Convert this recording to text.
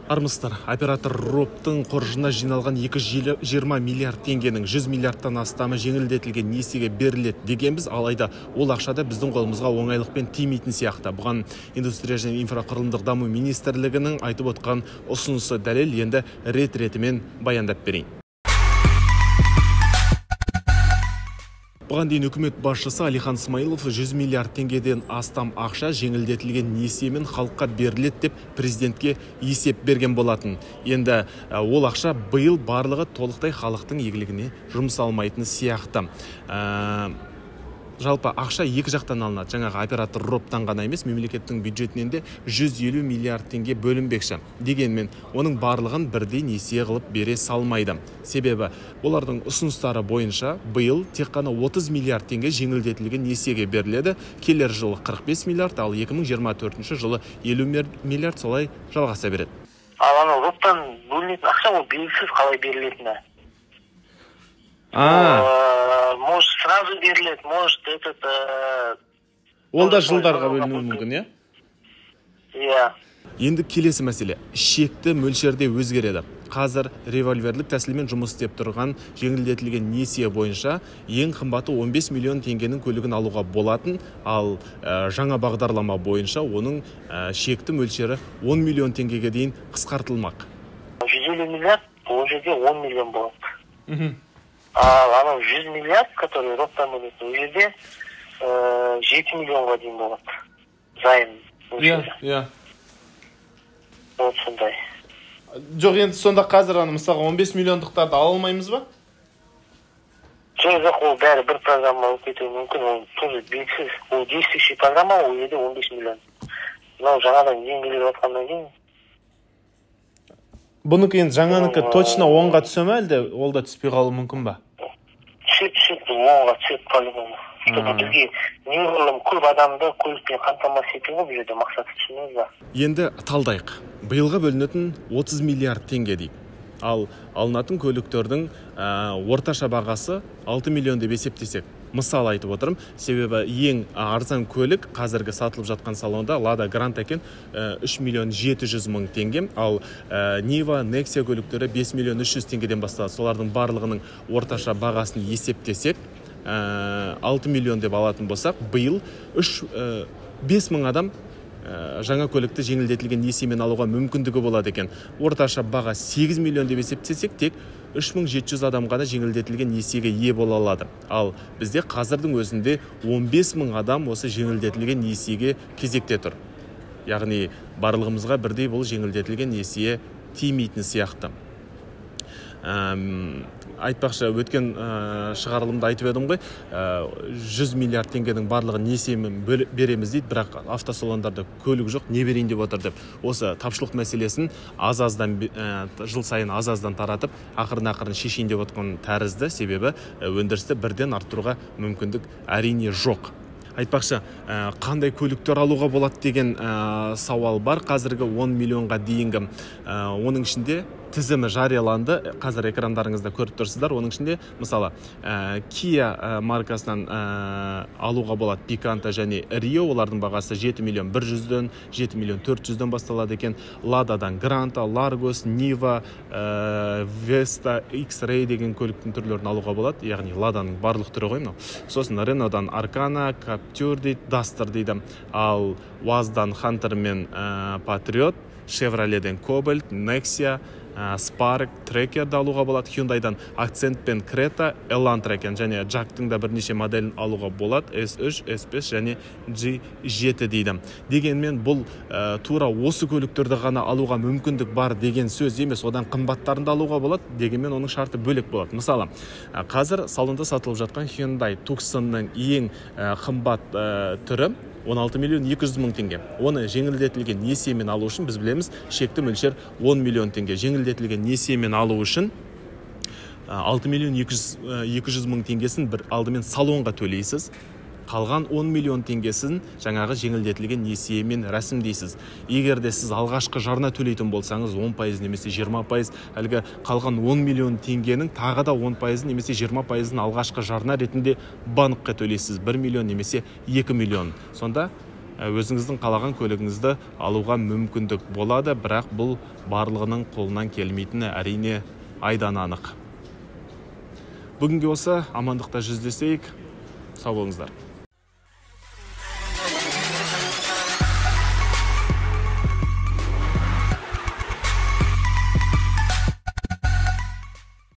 Армысыздар, оператор РОП-тың қоржынына жиналған 220 миллиард теңгенің 100 миллиардтан астамы жеңілдетілген несиеге беріледі дегенбіз, алайда ол ақша да біздің қолымызға оңайлықпен тимейтін сияқты. Бұған Индустрия және инфрақұрылымдық даму министрлігінің айтып отқан ұсынысы дәлел. Енді рет-ретімен баяндап берейін. Бұған дейін үкімет басшысы Әлихан Смайылов 100 миллиард теңгеден астам ақша жеңілдетілген несиемен халыққа беріледі деп президентке есеп берген болатын. Енді ол ақша биыл барлығы толықтай халықтың игілігіне жұмсалмайтын сияқты. Жалпы ақша екі жақтан алынады. Жаңағы оператор РОП-тан ғана емес, мемлекеттің бюджетінен де 150 миллиард теңге бөлінбекші. Дегенмен оның барлығын бірдей несие қылып бере салмайды. Себебі олардың ұсыныстары бойынша биыл тек қана 30 миллиард теңге жеңілдетілген несиеге беріледі. Келер жылы 45 миллиард, ал 2024 жылы 50 миллиард, солай жалғаса береді. Ал анау РОП-тан бөлінетін ақша ол белгісіз қалай берілетіні. Может, сразу беріледі, может, этот... Ол да жылдарға бөлінуі мүмкін, иә? Иә. Енді келесі мәселе, шекті мөлшерде өзгереді. Қазір револьверлік тәсілмен жұмыс істеп тұрған жеңілдетілген несие бойынша ең қымбаты 15 миллион теңгенің көлігін алуға болатын, ал жаңа бағдарлама бойынша оның шекті мөлшері 10 миллион теңгеге дейін қысқартылмақ. 150 миллиард, ол жерде 10 миллион болады. Ал анау 100 миллиард, который РОП-тан бөлінеді, ол жерде 7 миллионға дейін болады займ. Иә, иә. Вот сондай. Жоқ, енді сонда қазір аны мысалға 15 миллиондықтарды ала алмаймыз ба? Жоқ, жоқ, ол бәрі бір программа болып кетуі мүмкін, ол тоже белгісіз. Ол действующий программа, ол жерде 15 миллион. Мынау жаңадан енгізіліп жатқаннан кейін. Бұныкі енді жаңаныкі точно 10-ға түсе ме, әлде ол да түспей қалуы мүмкін ба? Түседі, 10-ға түседі по-любому. Чтобы бізге неғұрлым көп адамды көлікпен қамтамасыз ету ғой бұл жерде мақсаты, түсіндіңіз ба? Енді талдайық. Биылға бөлінетін 30 миллиард теңге дейік. Ал алынатын көліктердің орташа бағасы 6 миллион деп есептесек. Мысал айтып отырмын, себебі ең арзан көлік қазіргі сатылып жатқан салонда Лада Гранта екен, 3 миллион 700 мың теңге, ал Нива, Нексия көліктері 5 миллион 300 теңгеден басталады. Солардың барлығының орташа бағасын есептесек, 6 миллион деп алатын болсақ, биыл 5 мың адам жаңа көлікті жеңілдетілген несиемен алуға мүмкіндігі болады екен. Орташа баға 8 миллион деп есептесек, тек 3700 адам ғана жеңілдетілген несиеге ие бола алады. Ал бізде қазірдің өзінде 15 мың адам осы жеңілдетілген несиеге кезекте тұр. Яғни барлығымызға бірдей бұл жеңілдетілген несие тимейтін сияқты. Айтпақшы, өткен шығарылымда айтып едім ғой, 100 миллиард теңгенің барлығын несиемен береміз дейді, бірақ автосалондарда көлік жоқ, не берейін деп отыр деп. Осы тапшылық мәселесін аз-аздан, жыл сайын аз-аздан таратып, ақырын-ақырын шешейін деп отқан тәрізді, себебі өндірісті бірден арттыруға мүмкіндік әрине жоқ. Айтпақшы, қандай көліктер алуға болады деген сауал бар. Қазіргі 10 миллионға дейінгі, оның ішінде тізімі жарияланды. Қазір экрандарыңызда көріп тұрсыздар. Оның ішінде, мысалы, Kia маркасынан алуға болады Пиканто және Рио. Олардың бағасы 7 миллион 100-ден, 7 миллион 400-ден басталады екен. Лададан Гранта, Ларгос, Нива, Веста, X-Ray деген көліктің түрлерін алуға болады. Яғни Ладаның барлық түрі ғой мынау. Сосын Ренодан Аркана, Каптюр дейді, Дастер дейді. Ал УАЗ-дан Хантер мен Патриот, Шевроледен Кобальт, Нексия, Spark, Трекерді алуға болады. Hyundai'дан Акцент пен Крета, Elantra екен, және Jack'тың да бірнеше моделін алуға болады. S3, S5 және G7 дейді. Дегенмен бұл тура осы көліктерді ғана алуға мүмкіндік бар деген сөз емес, одан қымбаттарын да алуға болады. Дегенмен оның шарты бөлек болады. Мысалы, қазір салонда сатылып жатқан Hyundai Tucson'ның ең қымбат түрі 16 миллион 200 мың теңге. Оны жеңілдетілген несиемен алу үшін біз білеміз, шекті мөлшер 10 миллион теңге. Жеңілдетілген несиемен алу үшін 6 миллион 200 мың теңгесін бір алдымен салонға төлейсіз. Қалған 10 миллион теңгесін жаңағы жеңілдетілген несиемен рәсімдейсіз. Егер де сіз алғашқы жарна төлейтін болсаңыз, 10% немесе 20%, әлгі қалған 10 миллион теңгенің тағы да 10% немесе 20% алғашқы жарна ретінде банкқа төлейсіз. 1 миллион немесе 2 миллион. Сонда өзіңіздің қалаған көлігіңізді алуға мүмкіндік болады, бірақ бұл барлығының қолынан келмейтіні әрине айдан анық. Бүгінге осы, амандықта жүздесейік. Сау болыңыздар.